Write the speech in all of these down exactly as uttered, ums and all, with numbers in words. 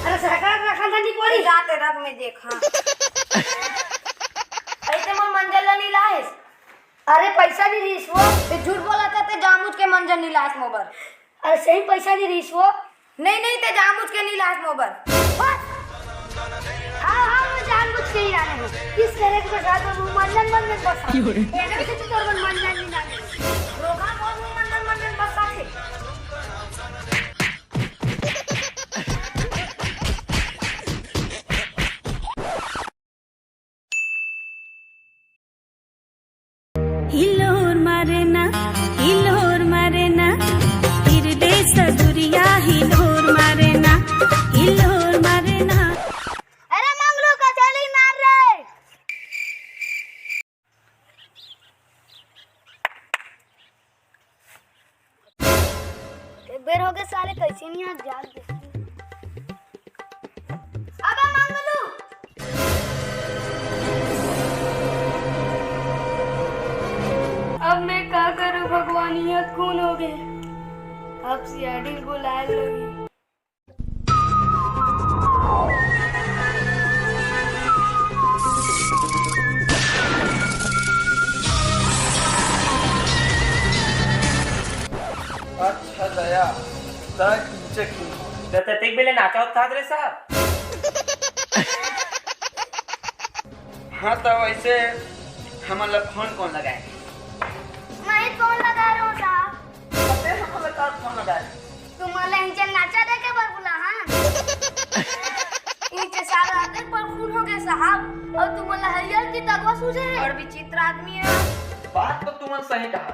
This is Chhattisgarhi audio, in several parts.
अरे सरकार रखा था नहीं पड़ी। जाते रख में देखा। ऐसे मोर मंजन ला नहीं लाइस। अरे पैसा नहीं रहीस वो। ते झूठ बोला था, ते जामुज के मंजन नहीं लाइस मोबर। अरे सही पैसा नहीं रहीस वो। नहीं नहीं, ते जामुज के नहीं लाइस मोबर। बस। हाँ हाँ, मैं जानबूझ के ही आ रहे हूँ। इस तरह के साथ में मुंह मंजन मंजन बस। ये कैसे तो तोर मन मंजन नहीं लागे। रोका मोर मुंह मंजन मंजन बस आके। हिलोर मारे ना, हिलोर मारे ना, फिर देश दुरिया हिलोर मारे ना, हिलोर मारे ना। अरे मंगलू का चली मार रे। एक बेर हो गए साले, कैसे नहीं आज जाग गए। अबे मंगलू। अब मैं का करूं भगवान, ये खून हो गए। अब सीआईडी बुलाए लगी। अच्छा दया, त इंचे की। त ततेक बेले नाचा होत खात रे साहब। हाँ, त वैसे हमन ला फोन कौन लगाए? मैं फोन लगा रहा हूँ साहब। अबे हमन ला का फोन लगाए? तुम्हारा इंजन नाचा देखे बर बोला, हाँ? इंचे साल आते पर खून हो गए साहब, और तुम्हारा हरियर की तगवा सूझे है। और विचित्र आदमी है। बात तो तुमन सही कहा।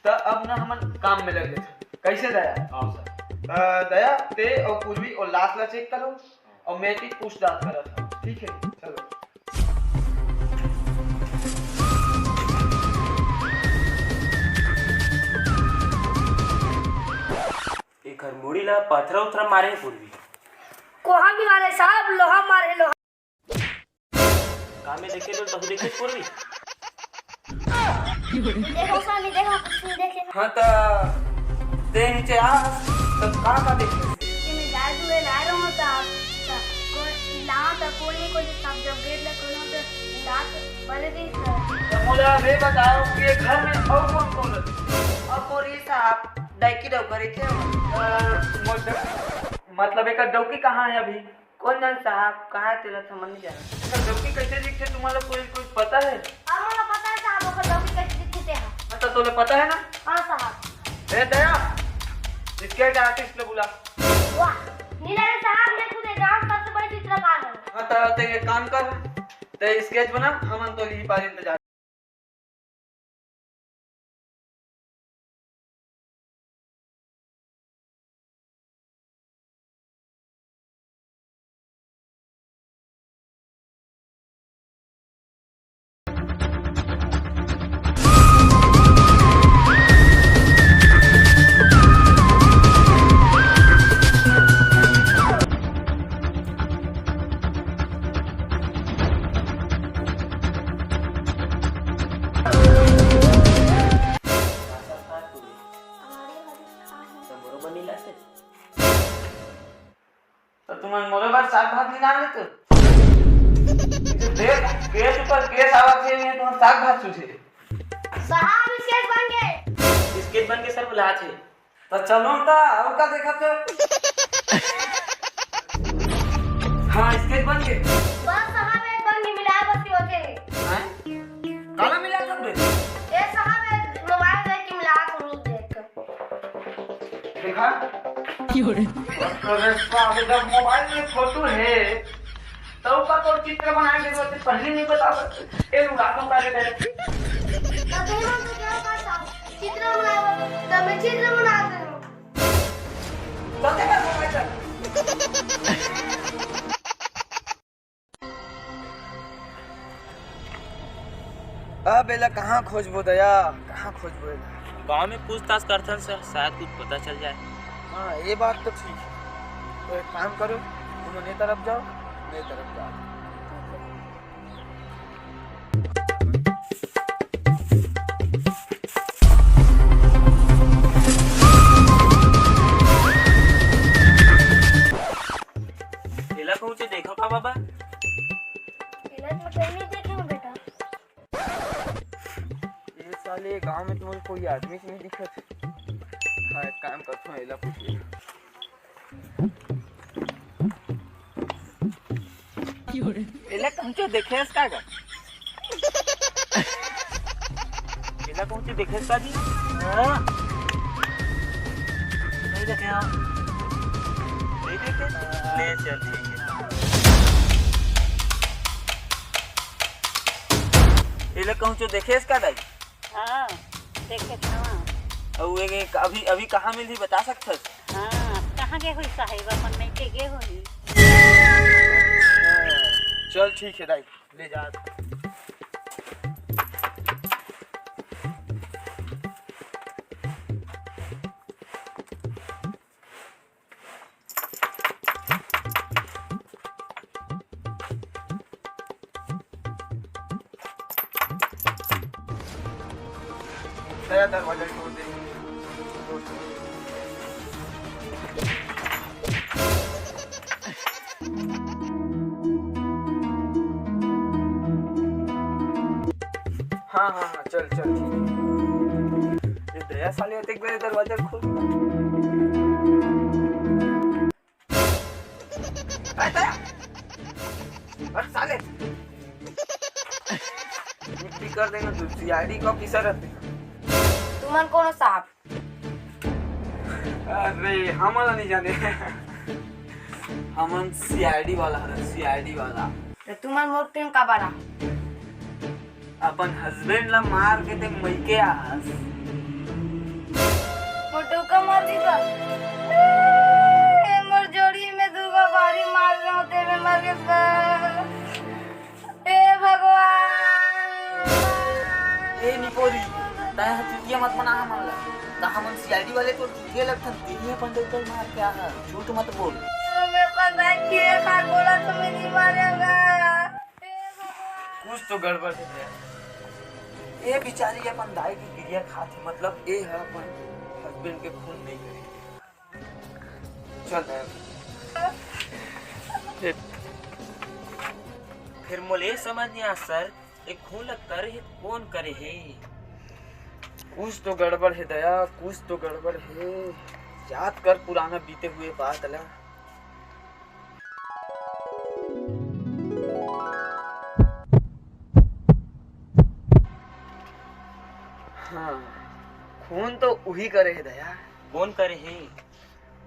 त अब ना हमन काम में लग लेते। कैसे दया? हाँ सर। अ, दया, ते और पूर्वी और लाश ला चेक करो और मैं भी पूछताछ करत हूँ। ठीक है, चलो। एकर मुड़ी ला पथरा उथरा मारे हे पूर्वी। कोहा भी मारे साहब, लोहा मारे लोहा। का मैं देखे तो तहु देखे पूर्वी। देखो स्वामी, देखो, कुछ नहीं देखे। हाँ, त ते नीचे आ, त का का देखे? ये मैं जाए दुए ला रहा हूँ साहब। कोई ला त कोई नहीं, कोई सब जब गेट लग खोलो तो रात भले दिन। त मोला ये बताओ कि ये घर में और कौन कौन रहते? और कोई साहब डाइकी डौकर रखे हो? अ, मोर डौ-, मतलब एक डौकी कहाँ है अभी? कौन जान साहब, कहाँ तेला समझ नहीं जाना। तो डौकी कैसे दिखते तुम्हारा कोई, कोई पता है? हाँ, मोला पता है साहब, ओकर डौकी कैसे दिखते हैं। अच्छा, तोला पता है ना? हाँ साहब। ए दया, इसके आर्टिस्ट ला बुला। वाह, नीला रे साहब, मैं खुद एक गांव सबसे बड़े चित्रकार हूँ। हाँ, तो ते एक काम कर, ते स्केच बना, हमन तो यही पार इंतजार। त बरोबर नहीं लगते। त तुमन मोरे बर साग भात नहीं लान देते? देख, केस ऊपर केस आवत हे, ये तुमन साग भात सूझे। साहब, स्केच बन गए। स्केच बन के सर बुलात हे। त चलो न त, अउ का देखत हे? हाँ, स्केच बन गए। बस साहब, एक बन के मिला बस के होते हैं। हाँ? काला मिला सब बे? ए साहब, ए मोबाइल देख के मिला, तुम देख के। देखा? अरे साहब, जब मोबाइल में फोटो है, तो ऊपर तो चित्र बनाए के जरूरत है, पहले नहीं बता सकते। ए, उड़ा दो पहले मेरे। तो फिर हम तो क्या करता? चित्र बनाओ, तो मैं चित्र बना दे रहा हूँ। तो देखा मोबाइल चल। अब एला कहाँ खोजबो दया, कहाँ खोजबो एला? गांव में पूछताछ करथन सर, शायद कुछ पता चल जाए। हाँ, ये बात तो ठीक है। तो एक काम करो, तुम ये तरफ जाओ, मैं ये तरफ जाओ। गांव में तो मोला कोई आदमी से नहीं दिखत। हाँ, एक काम करथों, एला पूछ ले। एला कहूँचो देखे हस का गा? एला कहूँचो देखे हस का जी? हाँ? नहीं देखे हँव। नहीं देखे? ले चल, ठीक है। एला कहूँचो देखे हस का दाई? हाँ, देखे हँव। अउ ये, ये अभी, अभी कहाँ मिलही, बता सकथस? हाँ, कहाँ गे होही साहेब, अपन मइके गे होही। चल ठीक है दाई, ले जा। दया दरवाजा छोड़ दे। हाँ, हाँ, हाँ, चल, चल, ठीक है। ये दया साले अतेक बेर दरवाजा खोल। अरे दया, अरे साले, छुट्टी कर देंगे तू, सीआईडी का ऑफिसर रहते। तुमन कौन हो साहब? अरे, हमन ला नहीं जाने। हमन सीआईडी वाला हरन, सीआईडी वाला। तो तुमन मोर टीम का बारा? अपन हस्बैंड ला मार के ते मइके आहस। मोर डउका मार दीस। ए, मोर जोड़ी में दूगो बारी मार रहे होते, मैं मर गए। हे भगवान। ए निपोरी, तैं ह चुतिया मत बना हमन ला। का हमन सीआईडी वाले तोर चुतिया लगथन? तेही अपन डउका मार के आहा, झूठ मत बोल। मैं अपन दाई के खा गोला तो मैं नहीं मारेगा। हे भगवान। कुछ तो गड़बड़ है यार। ए बिचारी अपन दाई के किरिया खात हे, मतलब ए ह अपन हस्बैंड के खून नहीं करे। चल दया। फिर मोला ये समझ नहीं आ सर, ये खून ला करे हे, कौन करे हे? कुछ तो गड़बड़ हे दया, कुछ तो गड़बड़ हे। याद कर पुराना बीते हुए बात ला। हाँ, खून तो उही करे हे दया। कौन करे हे?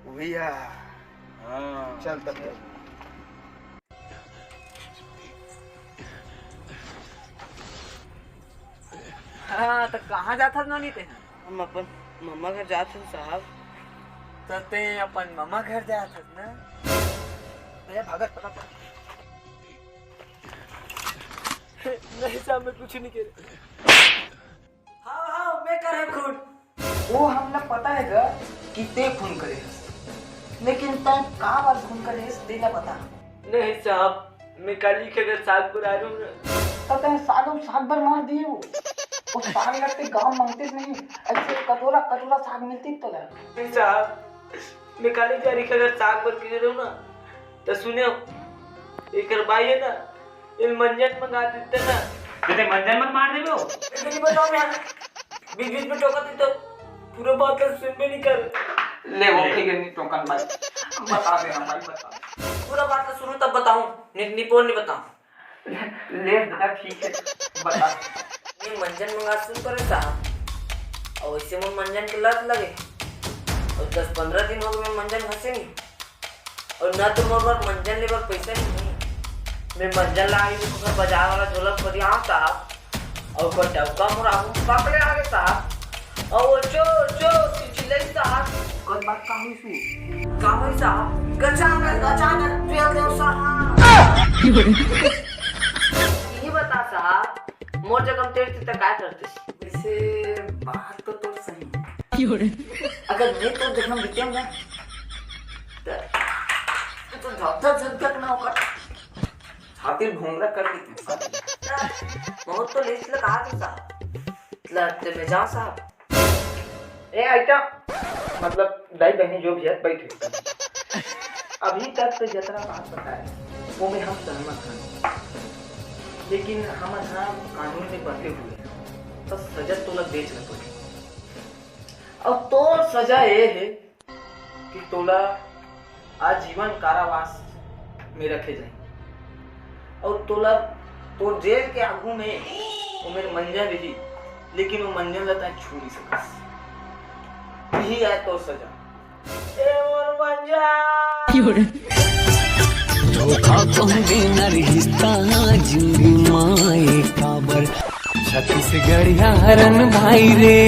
उही हा। हाँ। चल तब। हाँ, तो कहाँ जात हस नोनी ते? हम अपन मम्मा घर जात हन साहब। तो ते अपन मम्मा घर जात हस ना? भैया भागत फटाफट। नहीं साहब, मैं कुछ नहीं कह रहा। हाँ, हाँ, मैं करे खून। वो हमला पता हे गा कि ते खून करे हस, लेकिन तैं का बर खून करे हस, तेला बता। नहीं साहब, मैं काली के घर साग बर आए रहूं ना। त तैं साग अउ साग बर मार दिए वो। वो साग लगते गांव मांगते नहीं, ऐसे कटोरा कटोरा साग मिलती तो ला। नहीं साहब, मैं काली जारी के घर साग बर गे रहूं ना, त सुने, एकर बाई हे ना, ये मंजन मंगा देते ना। तेरे मंजन मन मार देबे हो। नहीं बताओ यार, बीच बीच में टोकत ही तो पूरा बात ला सुनबे नहीं कर। ले वो ठीक है, नहीं टोकन भाई, बता देना भाई, बता। पूरा बात ला सुनो तब बताऊं, नहीं, नहीं बोल नहीं बताऊं। ले दादा ठीक है, बता। ये मंजन मंगा सुन करे साहब, और वैसे मोर मंजन के लत लगे, और दस पंद्रह दिन हो गए मैं मंजन घसे नहीं। अउ ना तो मोर बर मंजन ले बर पइसा नहीं हे। मैं मंजन ला आगे तो बाजार वाला झोला खोदिया साहब, अउ ओकर डब्बा मोर आगू में पकड़े आगे साहब, अउ वो चोर चोर चिल्लाई साहब। ओकर बाद का होइस? का होइस साहब? गचानक गचानक पेल देव साहब। यही बता साहब, मोर जगह में तेरे से का करते? वैसे बात तो तोर सही है। अगर मैं तोर जगह में बीते ना, तो, तो ज्यादा झंझट ना होकर छाती भोंगरा कर देते साहब। बहुत तो लिस्ट लगा दो साहब। लड़ते में जाओ साहब। ए आइटम, मतलब दाई बहनी जो भी है, बैठे। अभी तक तो जितना बात बताए, वो में हम सहमत हैं, लेकिन हम यहाँ कानून में बंधे हुए हैं। सजा तोला देच न पड़े। अब तोर सजा ये है कि तोला आजीवन कारावास में रखे जाए, और तोला तोर जेल के आगू में ओमेर मंजन रही, लेकिन वो मंजन ला तैं छू नहीं सकस। यही आय तोर सजा। ए मोर मंजन। धोखा कहूँ देना रिश्ता जिंदगी माए काबर। छत्तीसगढ़िया हरन भाई रे।